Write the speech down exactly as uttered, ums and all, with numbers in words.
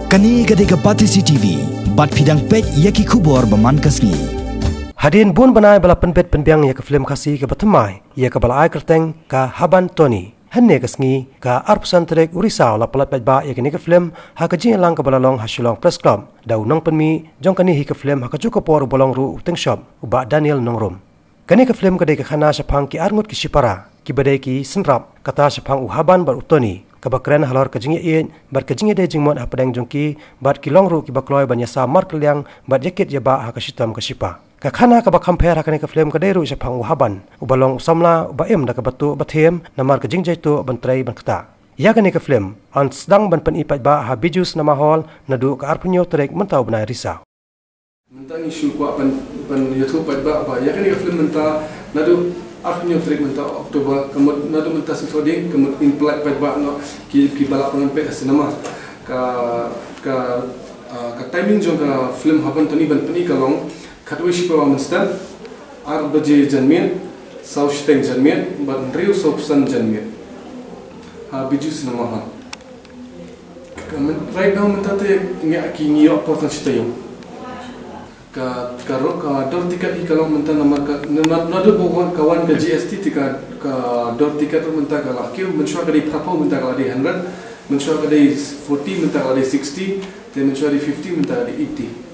Kane ka dei ka Batesi T V, bad phi dang peit ïa ki khubor ba man ka sngi. Hadien bun bnai ba la pynbit pynbiang ïa ka film Khasi kaba thymmai, ïa kaba la ai kyrteng ka Haban Tony. Hynne ka sngi, ka arphew san tarik u Risaw la pyllait paidbah ïa kane ka film ha ka jingïalang kaba la long ha Shillong Press Club da u nongpynmih jong kane hi ka film ha kajuh ka por uba long ruh u tyngshop, u Bah Daniel Nongrum. Kane ka film ka dei ka khana shaphang ki arngut ki shipara kiba dei ki synrap, kata shaphang u Haban bad u Tony, kaba kren halor ka jingïaieit bad ka jingïadei jingmut hapdeng jong ki, bad ki long ruh kiba kloi ban ïasam markylliang bad ïakit ïabah ha ka shitom ka shipa. Ka khana kaba kham pher ha kane ka film ka dei ruh shaphang u Haban, uba long u samla uba im da kaba tuh ba them namar ka jingjaituh ban trei ban ktah. Ïa kane ka film yn sdang ban pyni paidbah ha Bijou Cinema Hall naduh ka arphew hynñiew tarik mynta u bnai Risaw. Mynta ngi shu kwah ban, ban ïathuh paidbah ba ïa kane ka film mynta naduh arphew hynñiew tarik mynta October, ka mut naduh mynta sngewthuh ding, ka mut ngin pyllait paidbah noh ki, kiba lah ban peit ha cinema. Ka, ka, ah, ka timing jong ka film Haban Tony ban pyni ka long khatwei shiphew mynstep, ar baje janmiet, saw shiteng janmiet bad hynriew saw phew janmiet ha Bijou Cinema Hall. Ka myn-, right now mynta te ngi, ki ngi ïoh por tang shi taïew. Ka, ka ro-, ka dor tiket hi ka long mynta namar ka, na, na, naduh ba wan, ka wan ka G S T te ka, ka dor tiket ruh mynta ka la kiew, mynshuwa ka dei phraphew mynta ka la dei hundred, mynshuwa ka dei forty mynta ka la dei sixty, te mynshuwa dei fifty mynta ka dei eighty.